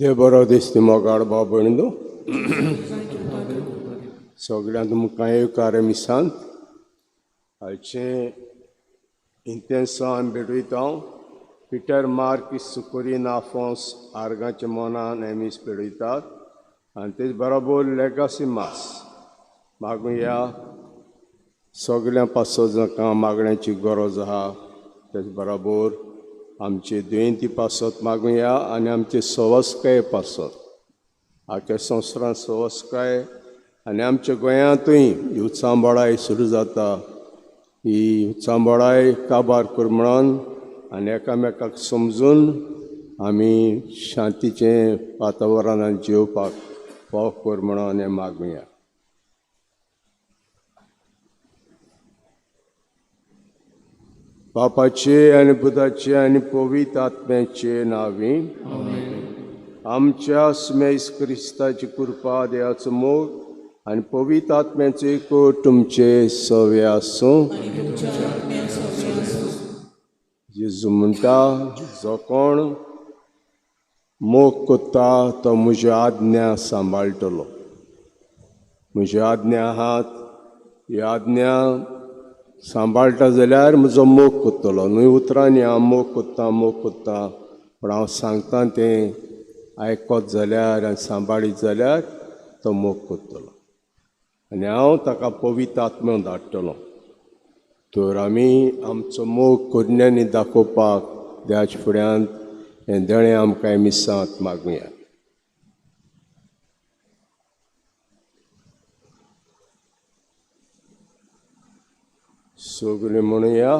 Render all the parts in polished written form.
देव बरो दीस मोगाळ भाव भयणीनो, सगळ्यांक तुमकां येवकार मिसांत. आयचें इंतेन्सांव आमी भेटयता हांव पिटर मार्क सुकोरीन आफोंस आर्गाच्या मनान एमीस भेटयतात आनी तेच बरोबर लेगासी मास मागुया. सगळ्यां पासत जांकां मागण्याची गरज आहा तेच बरोबर आमचे दुयेंती पासत मागुया आनी आमचे सवस्काय पासत. आख्या संवसारांत सवस्काय आनी आमच्या गोंयांतूय उचांबळाय सुरू जाता. ही उचांबळाय काबार कर म्हणून आनी एकामेकाक समजून आमी शांतीचें वातावरणान जिवपाक फाव कर म्हणून हें मागुया. बापाचे आनी पुताचे आनी पवित्र आत्म्याचे नांवी आमच्या सुमेस क्रिस्ताची कृपा, देवाचो मोग आनी पवित्र आत्म्याचो एकवट तुमचे सवे आसूं. जेजू म्हणटा, जो कोण मोग कोत्ता तो म्हज्यो आज्ञा सांबाळटलो. म्हज्यो आज्ञा आहात, ह्यो आज्ञा सांबाळटा जाल्यार म्हजो मोग कोत्तलो. न्हय उतरांनी हांव मोग कोत्ता मोग कोत्ता, पूण हांव सांगता तें आयकत जाल्यार आनी सांबाळीत जाल्यार तो मोग कोत्तलो आनी हांव ताका पवित्र आत्म्या धाडटलो. तर आमी आमचो मोग करण्यांनी दाखोवपाक देवाच्या फुड्यांत हें देणें आमकां मिसांत मागुया. सगळीं म्हणुया,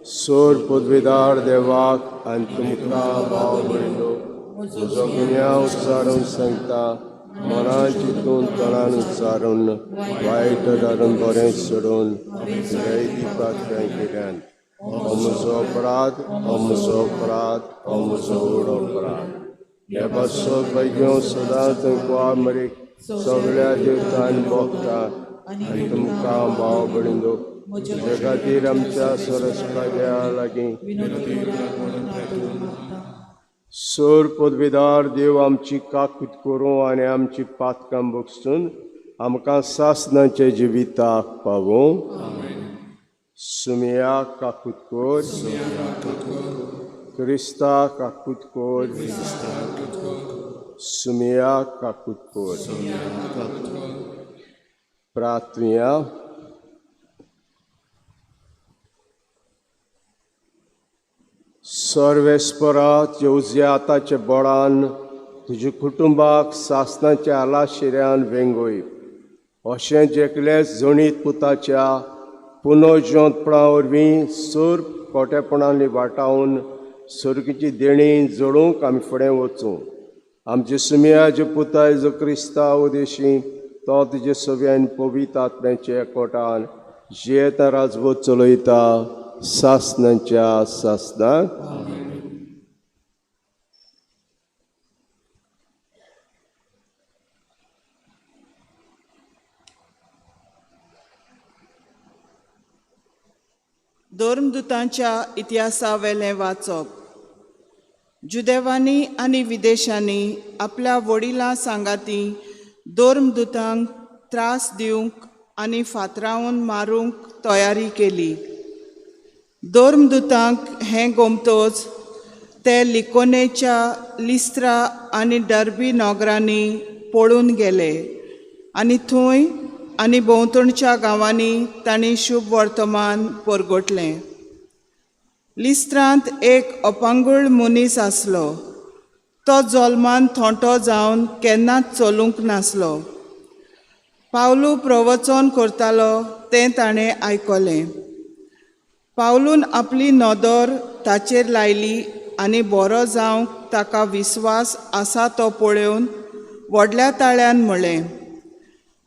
सोर पदवीदार देवाक आनी तुमकां भाव भयणीनो म्हजो गुन्यांव उच्चारून सांगता, मनान चिंतून तोंडान उच्चारून वायट धाडून बरें सोडून गैदी पात्रां केल्यान हो म्हजो अपराध, हो म्हजो अपराध, हो म्हजो व्हड अपराध. हे पासत भाग्यो सदांच मरीक सगळ्या देवतान भोगता आनी तुमकां भाव भयणीनो म्हज्या खातीर आमच्या सरस्का देवा लागीं. सोर पदवीदार देव आमची काकूत करूं आनी आमची पातकां बगसून आमकां सासनाचे जिविताक पावूं. सुमिया काकूत कोर, क्रिस्ता काकूत कोर, सुमिया काकूत कोर. प्रार्थुया. सर्वेस्परात येवजया आताच्या बळान तुज्या कुटुंबाक सासनाच्या आलाशिऱ्यान वेंगोय. अशें जेकले जणीत पुताच्या पुनर्जिवंतपणा वरवीं सोर कोटेपणांनी वाटावन सर्गीची देणी जोडूंक आमी फुडें वचूं. आमचे सुमयाचे पुताय जो क्रिस्ता उदेशी तो तुजे सव्यान पवित्र आत्म्याच्या एकवटान जियेता राजवट चलयता सासनाच्या सासनाक. धर्मदूतांच्या इतिहासावेलें वाचप. जुदेवांनी आनी विदेशांनी आपल्या वडिलां सांगाती धर्मदूतांक त्रास दिवंक आनी फातरावन मारूंक तयारी केली. धर्मदूतांक हें गोमतोच ते लिकोनेच्या लिस्त्रा आनी डर्बी नगरांनी पळून गेले आनी थंय आनी भोंवतणच्या गांवांनी तांणी शुभ वर्तमान परगटलें. लिस्त्रांत एक अपंगूळ मनीस आसलो. तो जल्मान थोंटो जावन केन्नाच चलूंक नासलो. पावलू प्रवचन करतालो तें ताणें आयकलें. पावलून आपली नदर ताचेर लायली आनी बरो जावंक ताका विस्वास आसा तो पळोवन व्हडल्या ताळ्यान म्हळें,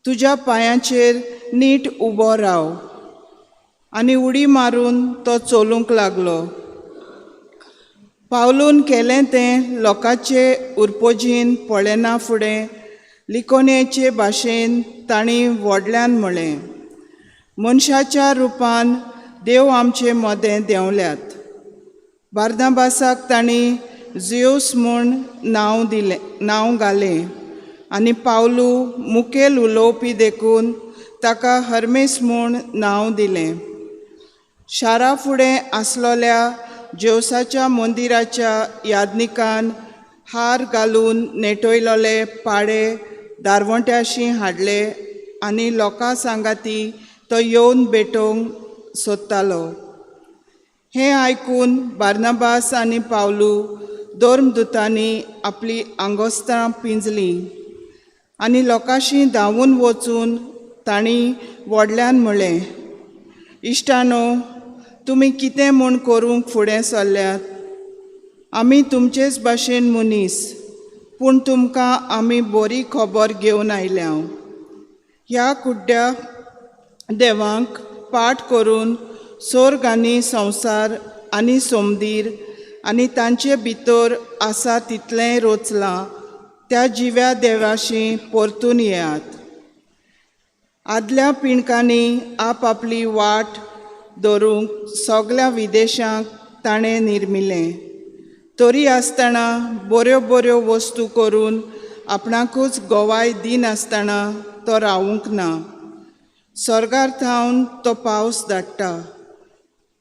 तुज्या पांयाचेर नीट उबो राव. आनी उडी मारून तो चलूंक लागलो. पावलून केलें तें लोकांचे उरपोजीन पळयना फुडें लिकोनेचे भाशेन तांणी व्हडल्यान म्हळें, मनशाच्या रुपान देव आमचे मदें देंवल्यात. बार्नाबासाक तांणी झियूस म्हूण नांव दिलें, नांव घालें आनी पावलू मुखेल उलोवपी देखून ताका हर्मेस म्हूण नांव दिलें. शारा फुडें आसलोल्या जेवसाच्या मंदिराच्या यादनिकान हार घालून नेटयलोले पाडे दारवंट्याशी हाडले आनी लोकां सांगाती तो येवन भेटोवंक सोदतालो. हें आयकून बार्नाबास आनी पावलू धर्मदुतांनी आपली आंगोस्त्रां पिंजलीं आनी लोकांशी धांवून वचून तांणी व्हडल्यान म्हळें, इश्टानो, तुमी कितें म्हूण करूंक फुडें सरल्यात? आमी तुमचेच भाशेन मनीस, पूण तुमकां आमी बरी खबर घेवन आयल्या. ह्या कुड्ड्या देवांक पाठ करून सोर्ग आनी संवसार आनी सोमदीर आनी तांचे भितर आसा तितलेंय रचलां त्या जिव्या देवाशी परतून येयात. आदल्या पिणकांनी आपआपली वाट धरूंक सगल्या विदेशांक ताणें निर्मिलें, तरी आसतना बऱ्यो बऱ्यो वस्तू करून आपणाकूच गवाय दिनासतना तो रावूंक ना. स्वर्गार थावन तो पावस धाडटा,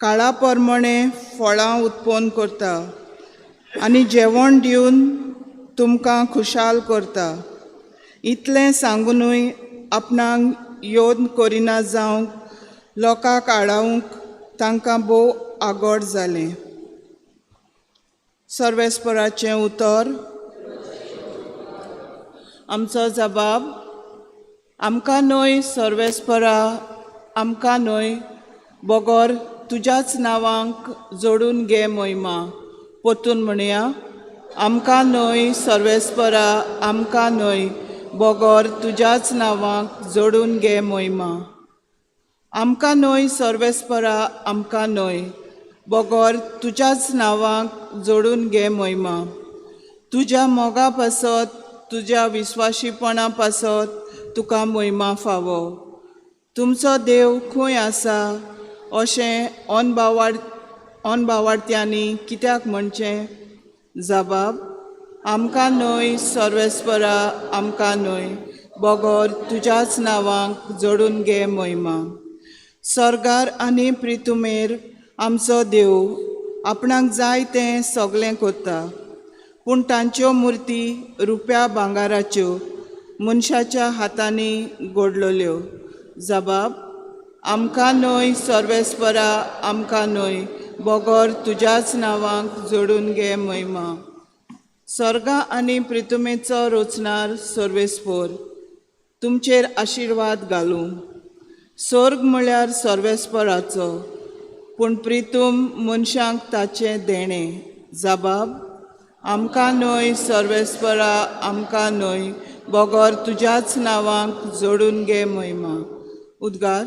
काळा प्रमाणे फळां उत्पन्न करता आनी जेवण दिवन तुमकां खुशाल करता. इतलें सांगुनूय आपणाक योद करिना जावंक लोकांक आडावंक तांकां भोव आगोड जालें. सर्वेस्पराचें उतर. आमचो जबाब, आमकां न्हय सर्वेस्परा, आमकां न्हय, बगर तुज्याच नांवांक जोडून घे मोहिमा. परतून म्हणया, आमकां न्हय सर्वेस्परा, आमकां न्हय, बगर तुज्याच नांवांक जोडून घे मोहिमा. आमकां न्हय सर्वेस्परा, आमकां न्हय, बगर तुज्याच नांवांक जोडून घे मोहिमा. तुज्या मोगा पासत, तुज्या विस्वाशीपणा पासत तुका मोहिमा फावो. तुमचो देव खंय आसा अशें अनबावाडत्यांनी कित्याक म्हणचें? जबाब, आमकां न्हय सर्वेस्परा, आमकां न्हय, बगर तुज्याच नांवांक जोडून घे मोहिमा. स्वर्गार आनी प्रितुमेर आमचो देव आपणाक जाय तें सगलें करता, पूण तांच्यो मुर्ती रुप्या भांगराच्यो मनशाच्या हातांनी घडलोल्यो. जबाब, आमकां न्हय सर्वेस्परा, आमकां न्हय, बगर तुज्याच नांवांक जोडून घे मोहिमा. स्वर्गा आनी प्रितुमेचो रचणार सर्वेस्पोर तुमचेर आशिर्वाद घालूं. स्वर्ग म्हळ्यार सर्वेस्पराचो, पूण प्रितूम मनशांक ताचें देणें. जबाब, आमकां न्हय सर्वेस्परा, आमकां न्हय, बगर तुज्याच नांवांक जोडून घे मोहिमा. उद्गार.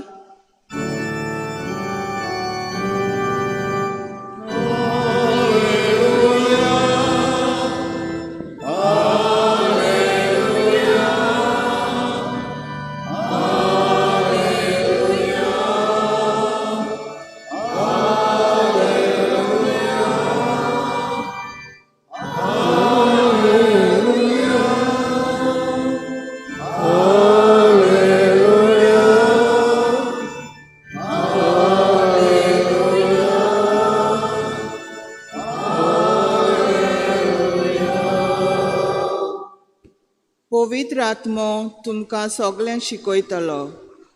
पवित्र आत्मो तुमकां सगळें शिकयतलो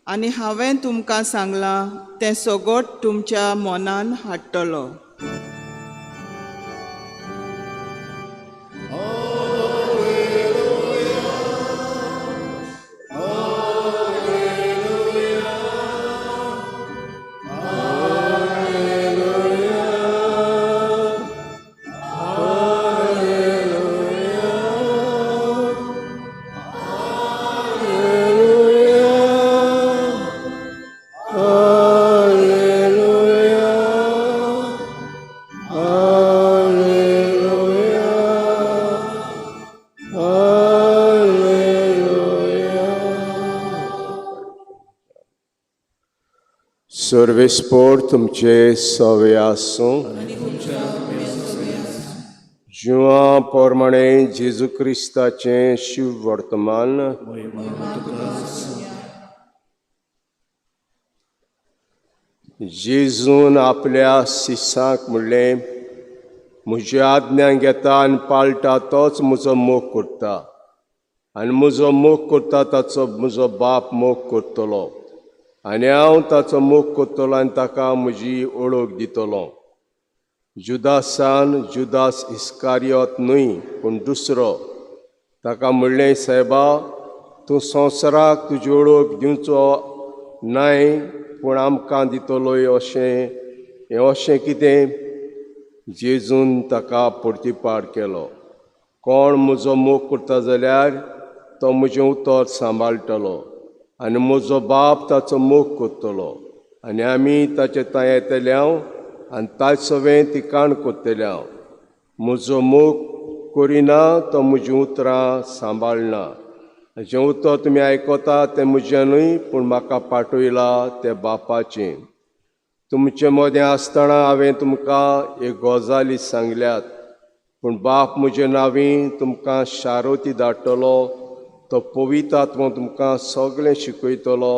आनी हांवें तुमकां सांगलां तें सगट तुमच्या मनान हाडटलो. सर्वेस्पोर तुमचे सवे आसूं. जुआं प्रमाणे जेजू क्रिस्ताचें शिव वर्तमान. जेजून आपल्या शिसांक म्हणलें, म्हज्या आज्ञा घेता आनी पाळटा तोच म्हजो मोग करता, आनी म्हजो मोग करता ताचो म्हजो बाप मोग करतलो, आनी हांव ताचो मोग करतलो आनी ताका म्हजी ओळख दितलो. जुदासान, जुदास इस्कारियोत न्हय पूण दुसरो, ताका म्हणलें, सायबा, तूं संवसाराक तुजी ओळख दिवचो नाय पूण आमकां दितलोय अशें हें अशें कितें? जेजून ताका परतिपार केलो, कोण म्हजो मोग करता जाल्यार तो म्हजें उतर सांबाळटलो, आनी म्हजो बाप ताचो मोग करतलो, आनी आमी ताचे थंय येतले हांव आनी ताचे सवें तिकाण करतले हांव. म्हजो मोग करिना तो म्हजीं उतरां सांबाळना. जें उतर तुमी आयकता तें म्हजें न्हय पूण म्हाका पाठयलां तें बापाचें. तुमचे मदें आसतना हांवें तुमकां एक गजाली सांगल्यात, पूण बाप म्हजे नांवी तुमकां शारोती धाडटलो, तो पवित्र आत्मो तुमकां सगळें शिकयतलो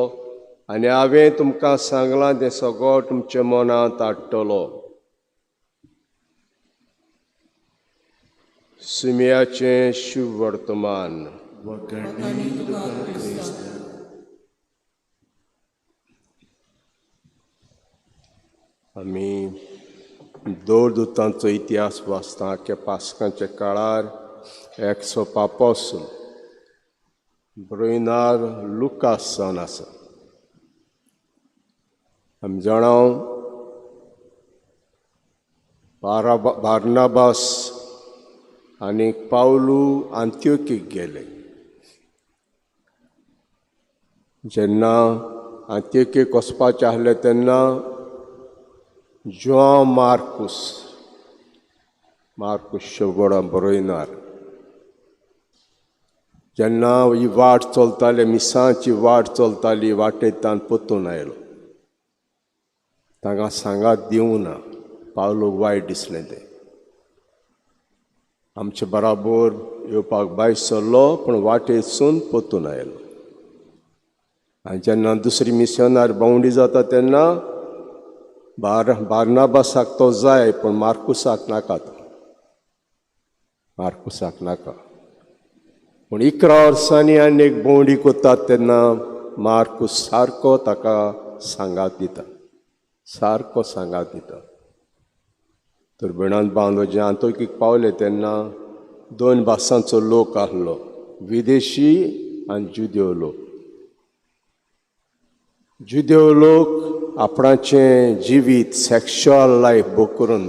आनी हांवें तुमकां सांगलां तें सगळें तुमच्या मनांत हाडटलो. सुम्याचें शिववर्तमान. आमी दोर दुतांचो इतिहास वाचता. आख्या पास्कांच्या काळार एकसो पापोस ब्रोयनार लुकास जावन आसा. आमी जाणा बार्नाबास आनी पावलू आंत्योकीक गेले. जेन्ना आंत्योकीक वचपाचें आसलें तेन्ना जुआंव मार्कूस, मार्कूस शोगोडा बरोयनार, जेन्ना ही वाट चलताले, मिसांची वाट चलताली, वाटेंतल्यान परतून आयलो. तांकां सांगात दिवं ना, पावलूक वायट दिसलें तें. आमचे बराबर येवपाक भायर सरलो पूण वाटेसून परतून आयलो. आनी जेन्ना दुसरी मिशनार भोंवडी जाता तेन्ना बार्नाबासाक तो जाय पूण मार्कुसाक नाका, तो मार्कुसाक नाका. पूण 11 वर्सांनी आनी एक भोंवडी करतात तेन्ना मार्कूस सारको ताका सांगात दिता, सारको सांगात दिता. तर भयणान बांदो जे आंतोकीक पावले तेन्ना दोन भासांचो लोक आसलो, विदेशी आनी जुदेव लोक. जुदेव लोक आपणाचें जिवीत सॅक्शुअल लायफ बो करून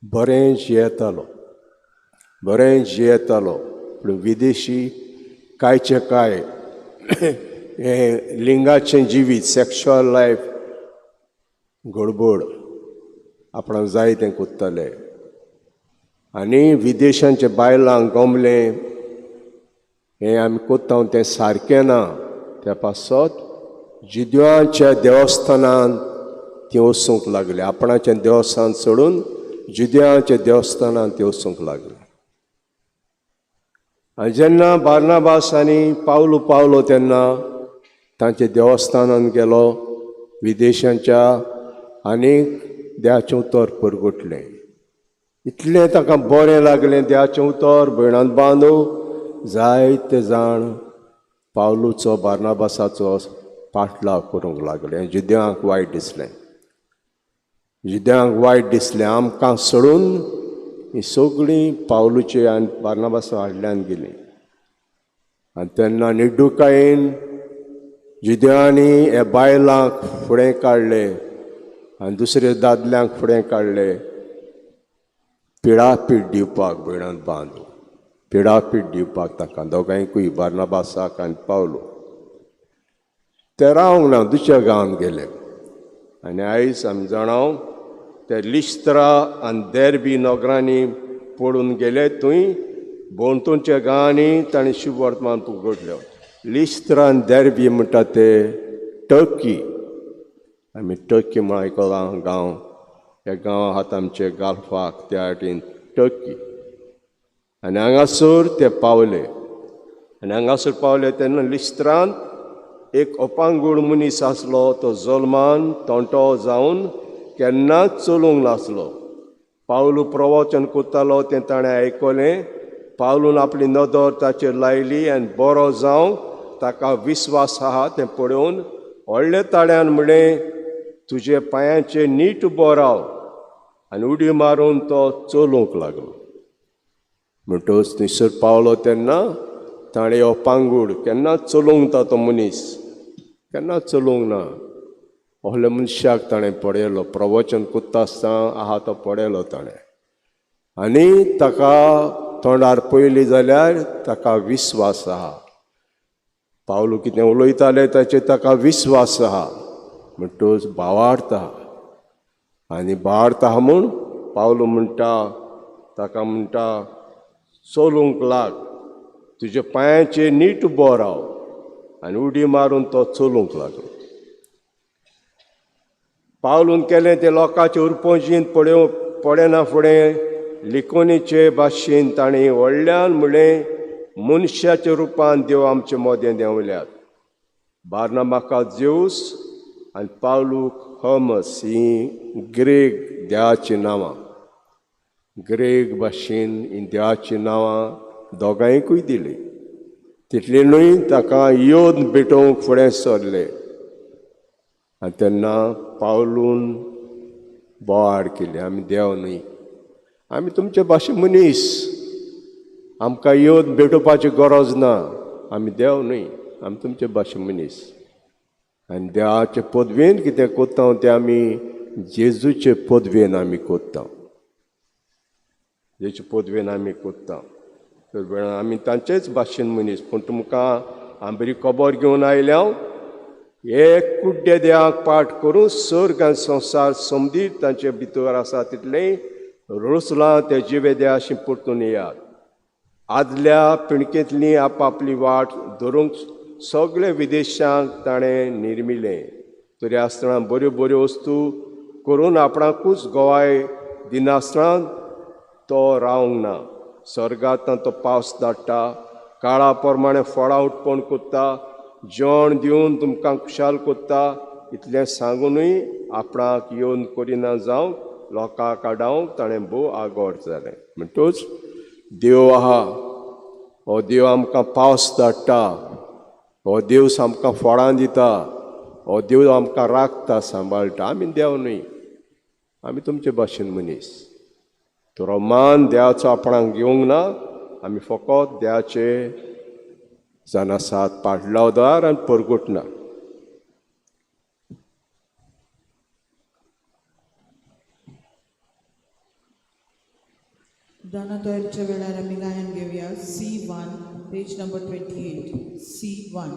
बरें जियेतालो, बरें जियेतालो. पूण विदेशी कांयचें कांय हें लिंगाचें जिवीत सॅक्शुअल लायफ गडबड, आपणाक जाय तें कोत्ताले. आनी विदेशांच्या बायलांक गमलें हें आमी कोत्ता तें सारकें ना, त्या पासत जुदेवांच्या देवस्थानांत ती वचूंक लागली. आपणाचें देवस्थान सोडून जुदेवांच्या देवस्थानांत ती वचूंक लागली. आनी जेन्ना बार्नाबास आनी पावलू पावलो तेन्ना तांच्या देवस्थानांत गेलो विदेशांच्या, आनी देवाचें उतर परगटलें. इतलें ताका बरें लागलें देवाचें उतर. भयणांत बांदू जायते जाण पावलूचो बार्नाबासाचो पाटलाव करूंक लागले. जुदेवांक वायट दिसलें, जुदेवांक वायट दिसलें, आमकां सोडून ही सगळीं पावलूचे आनी बार्नाबासा हाडल्यान गेलीं. आनी तेन्ना निड्डुकायेन जुदेवांनी ह्या बायलांक फुडें काडले आनी दुसरे दादल्यांक फुडें काडले पिडापीड दिवपाक. भयणांत बांदू पिडापीड दिवपाक तांकां दोगांयकूय, बार्नाबासाक आनी पावलू. ते रावंक ना, दुसऱ्या गांवांत गेले. आनी आयज आमी जाणा ते लिस्त्रा आनी देर्बी नगरांनी पडून गेले, थंय भोंवतणच्या गांवांनी ताणें शुभवर्तमान उगडल्यो. लिस्त्रा आनी देर्बी म्हणटा ते टर्की, आमी टर्की म्हण आयकलां गांव, ह्या गांवा आहात आमचे गाल्फाक त्या वाटेन टर्की. आनी हांगासर ते पावले. आनी हांगासर पावले तेन्ना लिस्त्रांत एक अपांगूळ मनीस आसलो. तो जल्मान तोंटो जावन केन्नाच चलूंक नासलो. पावलू प्रवचन करतालो तें ताणें आयकलें. पावलून आपली नदर ताचेर लायली आनी बरो जावंक ताका विस्वास आहा तें पळोवन व्हडल्या ताळ्यान म्हणलें, तुजे पांयांचेर नीट उबो राव. आनी उडी मारून तो चलूंक लागलो. म्हणटकच थंयसर पावलो तेन्ना ताणें हो पांगूड केन्नाच चलूंक ना, तो मनीस केन्नाच चलूंक ना, असल्या मनशाक ताणें पळयलो. प्रवचन करता आसतना आहा तो पळयलो ताणें. आनी ताका तोंडार पळयली जाल्यार ताका विस्वास आहा. पावलू कितें उलयताले ताचेर ताका विस्वास आहा. म्हणटकच भावार्थ आहा. आनी भावार्थ आहा म्हूण पावलू म्हणटा ताका, म्हणटा चलूंक लाग, तुज्या पांयांचेर नीट उबो राव. आनी उडी मारून तो चलूंक लागलो. पावलून केलें तें लोकांचे उरपोजीन पळयना फुडें लिकोनीचे भाशेन ताणें व्हडल्यान म्हणलें, मनशाच्या रुपान देव आमचे मदें देंवल्यात. बार्नाबाका जेवस आनी पावलूक हर्मस ही ग्रेग देवाचीं नांवां, ग्रेग भाशेन ही देवाचीं नांवां दोगांयकूय दिली. तितले न्हय ताका येवन भेटोवंक फुडें सरले. आनी तेन्ना पावलून बोवाळ केली, आमी देव न्हय, आमी तुमचे भाशे मनीस, आमकां येवन भेटोवपाची गरज ना, आमी देव न्हय, आमी तुमचे भाशे मनीस. आनी देवाचे पदवेन कितें करता तें आमी जेजूचे पदवेन आमी करता, जेजूचे पदवेन आमी करता. तर आमी तांचेच भाशेन मनीस. पूण तुमकां आमी बरी खबर घेवन आयल्या, हे कुड्डे देवाक पाठ करून सर्ग आनी संवसार समदीर तांचे भितर आसा तितलें रचलां ते जिवे देवाशी परतून येयात. आदल्या पिणकेंतली आपापली वाट धरूंक सगळे विदेशांक ताणें निर्मिलें. तरी आसतना बऱ्यो बऱ्यो वस्तू करून आपणाकूच गवाय दिनासतना तो रावंक ना. स्वर्गांत तो पावस धाडटा, काळा प्रमाणे फळां उत्पन्न करता, जेवण दिवन तुमकां खुशाल करता. इतलें सांगुनूय आपणाक येवन करिना जावंक लोकांक आडावंक ताणें भोव आगोर जालें. म्हणटकच देव आहा, हो देव आमकां पावस धाडटा, हो देव आमकां फळां दिता, हो देव आमकां राखता, सांबाळटा. आमी देव न्हय, आमी तुमचे भाशेन मनीस. तर मान देवाचो आपणाक घेवंक ना, आमी फकत देवाचे जाणासात पाडलावदार आनी परगटना. दाना तयारीच्या वेळार आमी गायन घेवया. C1 page number 28, C1.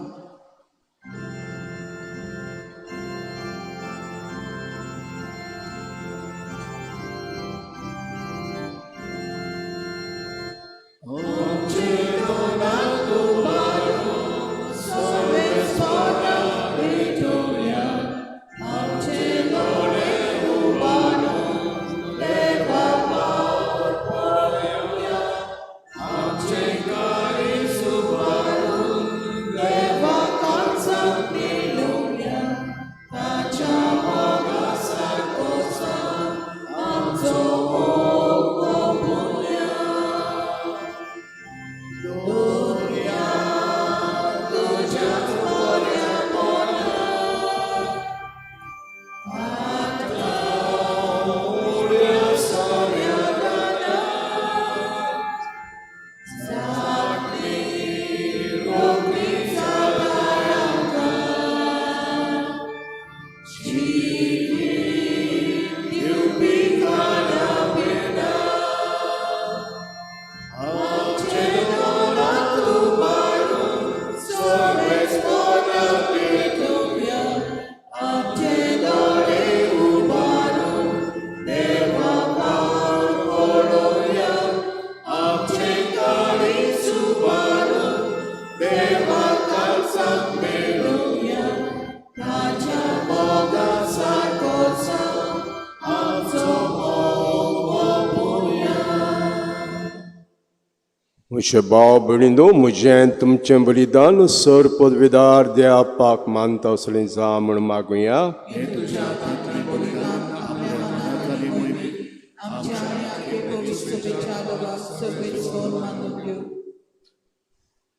म्हजे भाव भयणींनो, म्हजें तुमचें बलिदान सर पदवीदार देवाक मानता असलें जा म्हूण मागुया.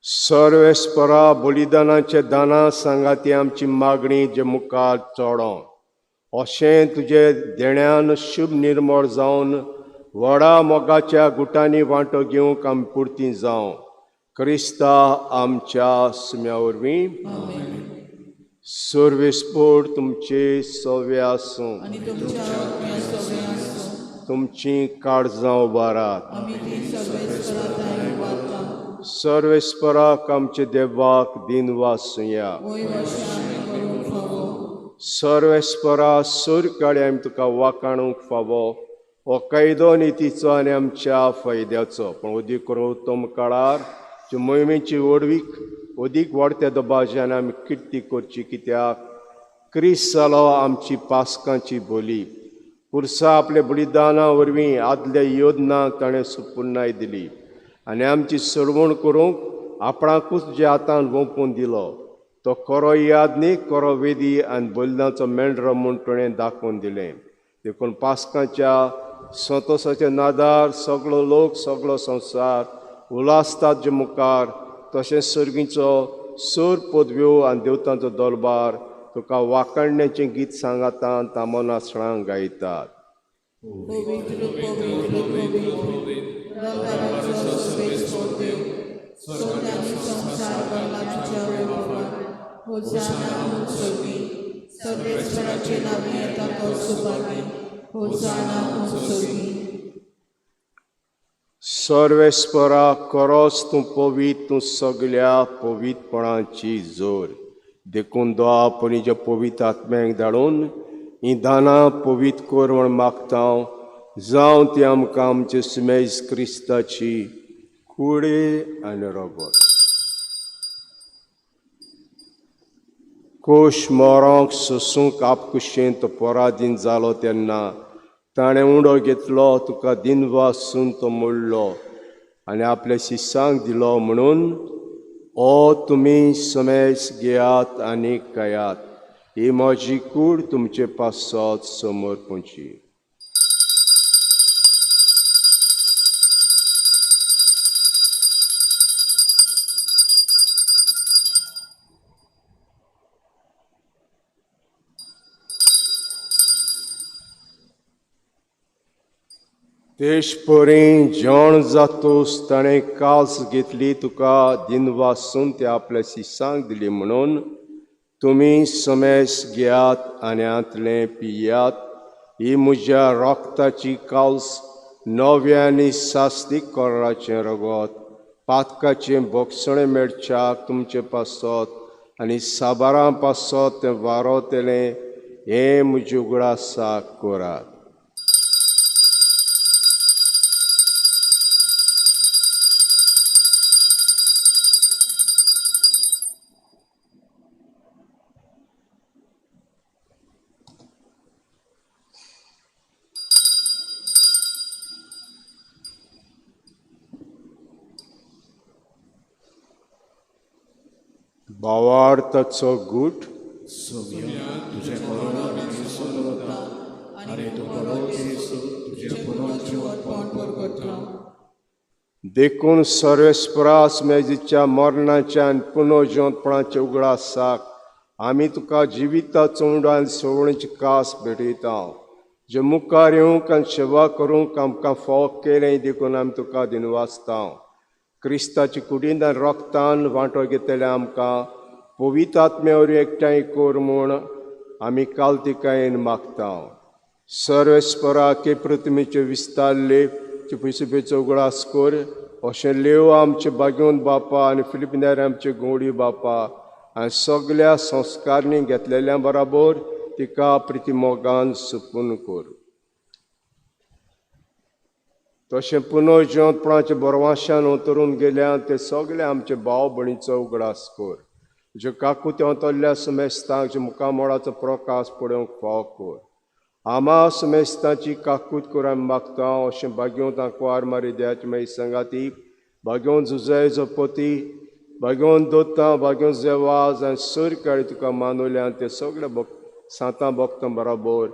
सर्वेस्परा बलिदानाचे दाना सांगाती आमची मागणी जे मुखार चडों अशें तुजे देण्यान शुभ निर्मळ जावन व्हडा मोगाच्या गुटांनी वांटो घेवंक आमी पुरती जावं. क्रिस्ता आमच्या सुम्या वरवीं. सर्वेस्पोर तुमचे सवे आसूं, तुमची काळजां उबारात. सर्वेस्पराक आमचे देवाक दिनवासुया. सर्वेस्परा सुरकाडे आमी तुका वाकाणूंक फावो हो कायदो नितीचो आनी आमच्या फायद्याचो, पूण अदीक करून उत्तम काळार ज्यो मोहिमेची व्हडवीक अदीक वाडत्या दबाज्यान आमी किर्ती करची, कित्याक क्रिस्त जालो आमची पास्कांची बोली. पुरसा आपल्या बलिदाना वरवीं आदल्या योजनांक ताणें सुपुर्णाय दिली आनी आमची सोडवण करूंक आपणाकूच जे हातान वोंपून दिलो तो खरो याद न्ही खरो वेदी आनी बलिदानाचो मेंढरो म्हूण ताणें दाखोवन दिलें. देखून पास्कांच्या संतोसाच्या नादार सगळो लोक सगळो संवसार उल्हासतात जे मुखार, तशेंच सर्गीचो सोर पदव्यो आनी देवतांचो दरबार तुका वाकाणण्याचें गीत सांगातान तामोनासणां गायतात. सर्वेस्परा खरोच तूं पवित्र, तूं सगल्या पवित्रपणाची जोर. देखून दोआ पणीच्या पवित्र आत्म्याक धाडून हीं दानां पवित्र कर म्हूण मागता, जावं ती आमकां आमचे सुमेज क्रिस्ताची कुडी आनी रगत. कोश मोरोंक सोसूंक आपकुशेन तो पराधीन जालो तेन्ना ताणें उंडो घेतलो, तुका दिनवासून तो मोडलो आनी आपल्या शिसांक दिलो म्हणून ओ तुमी समेज घेयात आनी खायात, ही म्हजी कूड तुमचे पासत समर्पणची. तेशपरी जेवण जातूस ताणें कास घेतली, तुका दिनवासून ते आपल्या शिसांक दिली म्हणून तुमी समेस घेयात आनी हांतलें पियात, ही म्हज्या रक्ताची काल्स नव्या आनी सास्तीक कोराचें रगत पातकाचें बोगसणें मेळच्याक तुमचे पासत आनी साबारां पासत तें वारोतलें, हें म्हजे उगडासाक करात. भावार्थाचो गूट देखून सर्वेस्परास मेजीच्या मरणाच्या आनी पुनर्जिवंतपणाच्या उगडासाक आमी तुका जिविताचो उंडो आनी सोडवणेची कास भेटयता, जे मुखार येवंक आनी सेवा करूंक आमकां फावो केलें देखून आमी तुका दिनवासता. क्रिस्ताची कुडीन आनी रक्तान वांटो घेतले आमकां पवित्र आत्म्या वरवीं एकठांय कर म्हूण आमी कालतिकायेन मागता. सर्वेस्परा के प्रतिमेचे विस्तारले पयसुपेचो उगडास कर, अशें लेव आमचे बागेवन बापा आनी फिलिपिनार आमचे गोवडी बापा आनी सगल्या संस्कारणी घेतलेल्या बराबर तिका प्रितीमोगान सुपून कर. तशें पुनर्जिवंतपणाच्या बरवाशान उतरून गेल्या ते सगळे आमचे भाव भयणीचो उगडास कर, ज्यो काकुत्या अंतरल्या सुमेस्तांक ज्यो मुखामोळाचो प्रकाश पळोवंक फावो कर. आमा सुमेस्तांची काकूत कर आमी मागता, अशें भाग्यवंत आंकवार मारी देवाची मागीर सांगाती भाग्योन जुजायचो पती भाग्योन दोता भाग्योन जेवाज आनी सरकाळी तुका मानवल्या ते सगळे सांतां भक्तां बराबर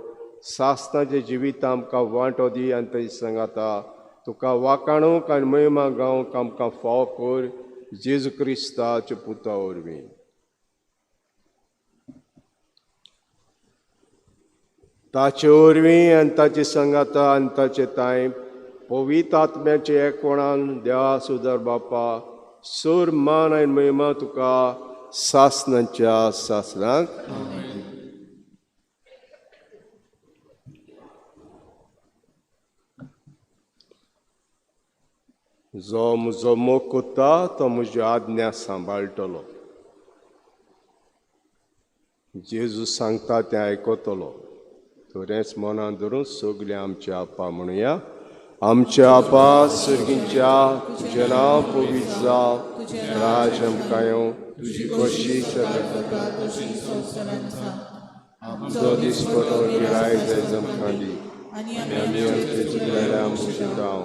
सासणाचें जिवीत आमकां वांटो दी आनी थंय सांगाता तुका वाकाणूंक आनी महिमा गावंक आमकां फाव कर जेजू क्रिस्ताच्या पुता वरवीं. ताचे वरवीं आनी ताचे सांगाता आनी ताचे तांय पवित्र आत्म्याचे एकवणान देवा सुदार बापा सूर मान आनी महिमा तुका सासणाच्या सासणाक. जो म्हजो मोग कोत्ता तो म्हज्यो आज्ञा सांबाळटलो. जेजू सांगता तें आयकतलो. थोडेंच मनान धरून सगळें आमच्या आपा म्हणुया. आमच्या आपा सर्गींच्या तुजें नांव पवित्र जावं, राज आमकां येवं, तुजी कशी आमचो दिसपटो गिराय जायज आमकां दी आनी आमी आमचे चुकलेल्या मुशितांव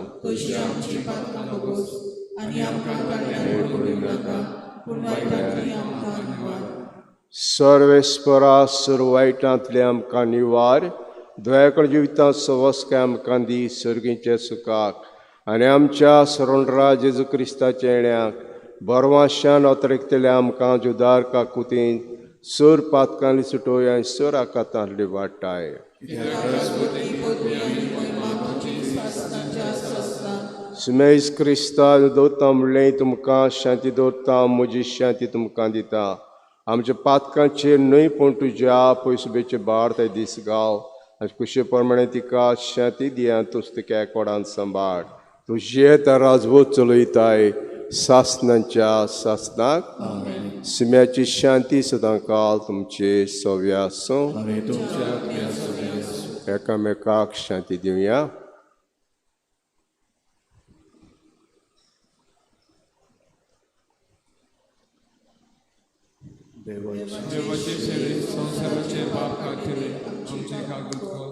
सर्वेस्परा सुर वायटांतले आमकां निवार, दयाकळ जिवितांत सवस्काय आमकां दी सर्गीच्या सुखाक आनी आमच्या सरणरा जेजू क्रिस्ताच्या येण्याक बरवाशान अतरेकतले आमकां जुदार काकुतीन सर पातकांनी सुटोय आनी सर आकातांतली वाटाय. सुमेज क्रिस्ता दवरता म्हणलें तुमकां शांती दवरता, म्हजी शांती तुमकां दिता. आमच्या पातकांचेर न्हय पूण तुज्या पयसुबेचे भार ते दीस गाव आनी कुशे प्रमाणे तिका शांती दी आनी तूं तिका एकवटान सांबाळ. तुजें तर राजवत चलयताय सासणाच्या सासणाक. सुम्याची शांती सदां काल तुमचे सव्या आसूं. एकामेकाक शांती दिवया. देवाचे शरीर संवसाराचे पाप काडटले आमचे कागद कर.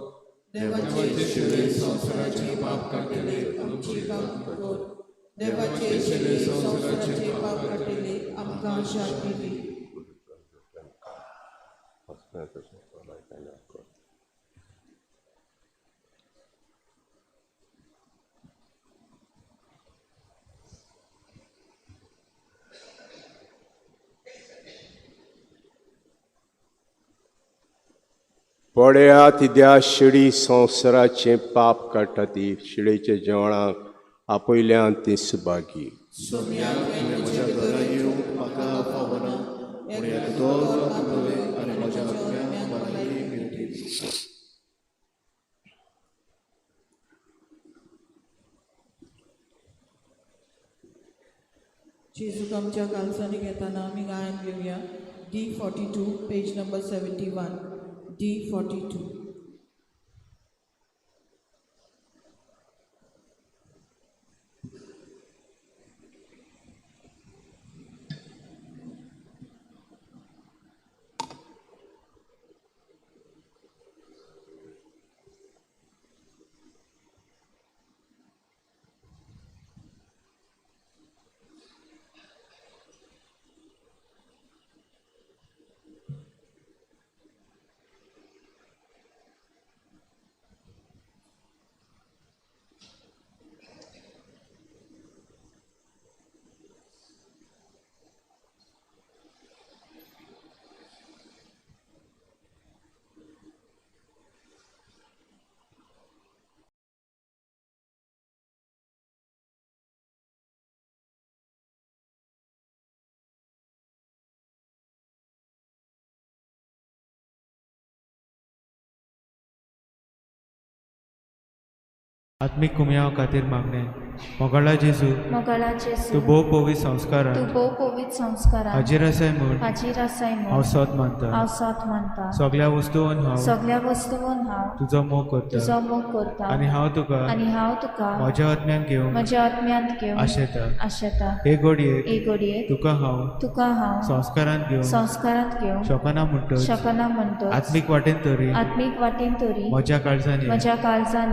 देवाचे शरीर संवसाराचे पाप काडटले आमचे कागद कर. देवाचे शरीर संवसाराचे पाप काडटले आमकां शांती दी. पळया तिद्या शिडी संवसाराचें पाप काडटा ती शिडीच्या जेवणाक आपयल्यान ती सुभागी. जेजूक आमच्या कालसांनी घेताना आमी गायन घेवया. D42 page number 71. D42. आत्मीक कुमयाव खातीर मागणें. मोगाळा जेजू, तूं भोव पवित्र संस्कारान, हाजीर आसाय म्हूण हांव सत मानता. सगळ्या वस्तून हांव तुजो मोग करता आनी हांव तुका म्हज्या आत्म्यान घेवंक आशेता. हे घडयेक तुका हांव संस्कारांत घेवंक शकना म्हणटच आत्मीक वाटेन तरी म्हज्या काळजान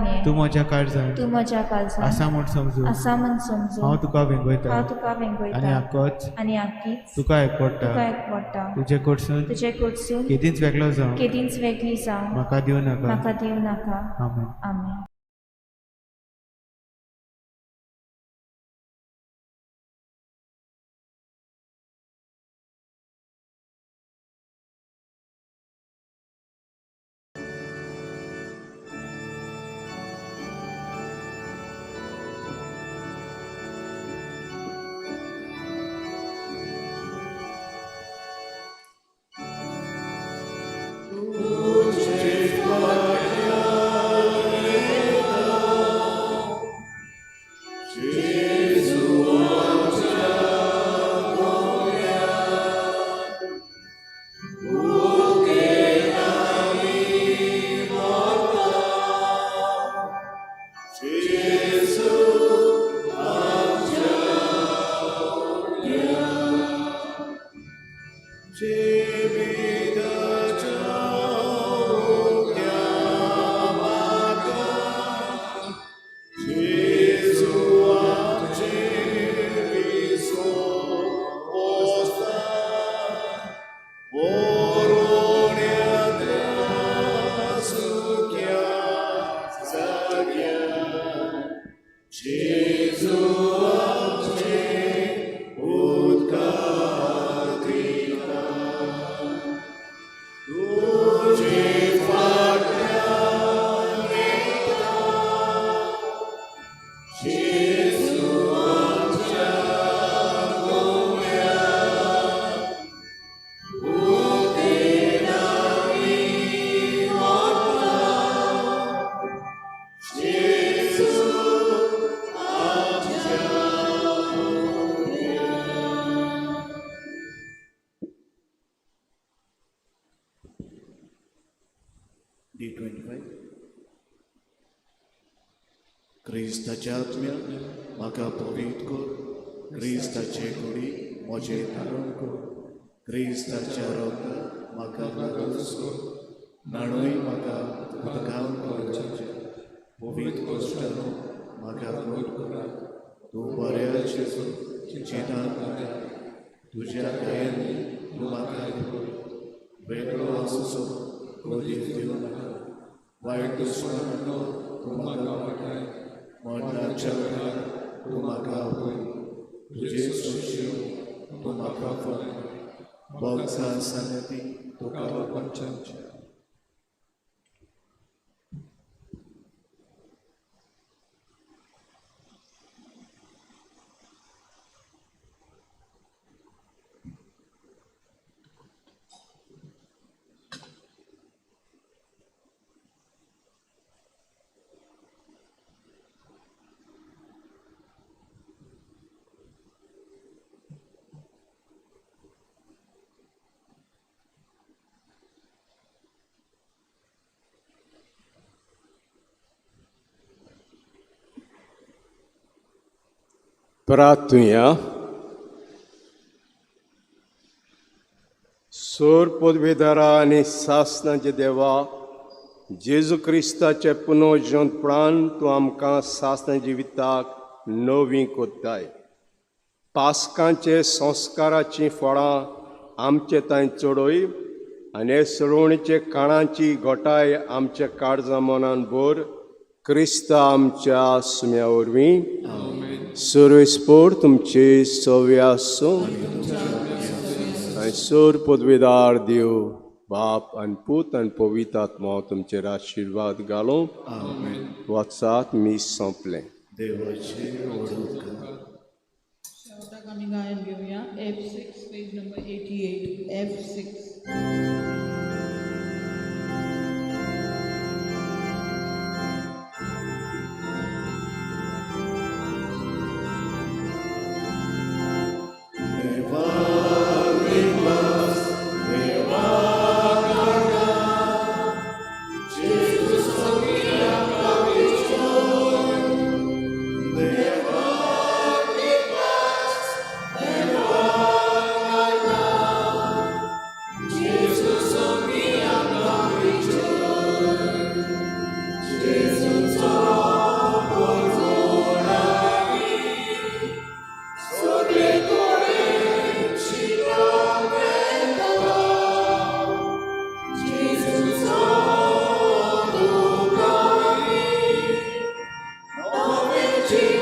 ये, तूं म्हज्या काळजान आसा म्हूण समजून समजून आसा म्हण समजून हांव तुका वेंगयता हांव तुका आनी वेंगयता आकोच आनी आकीच तुका एकवडटा. तुका एकवडटा. तुजे कडसून तुजे कडसून केदींच वेगळो जावं केदींच वेगळी जावं म्हाका दिवं नाका. म्हाका दिवं नाका. आमेन. आमेन. क्रिस्ताच्या आत्म्या म्हाका पवित्र कर, क्रिस्ताचे कुडी म्हजें धारण कर, क्रिस्ताच्या रगतान म्हाका कादूस कर, न्हाणूय म्हाका उदकान करचें, पवित्र कोश्टानो म्हाका गोड करात, तूं बऱ्या जेजू जितान म्हाका, तुज्या गायांनी तूं म्हाका वेगळो आसूचो कदीच दिवं नाका, वायट दुस्मानांनो तूं म्हाका वाटाय, मरणाच्या वेळार तूं म्हाका आपय, तुजे सोंशीव तूं म्हाका फळय, भोगसा सांगती तुका पंचांचे. प्रार्थुया. सोर पदवेदारा आनी सासनाचे देवा, जेजू क्रिस्ताचे पुनर्जनपणान तूं आमकां सासना जिविताक नवी कोत्ताय. पास्कांचे संस्काराचीं फळां आमचे तांय चडय आनी हे सरोवणेचे काणाची घोटाय आमच्या काळजा मनान भर, क्रिस्ता आमच्या सुम्या वरवीं. सर्वेस्पोर तुमचे सवे आसूं आनी सोर पदवेदार देव बाप आनी पूत आनी पवित्र आत्मा तुमचेर आशिर्वाद घालूं. वचात मीस सोंपलें. शेवटाक आमी गायन घेवया F6 page number 88 F6. Jesus. देवाची.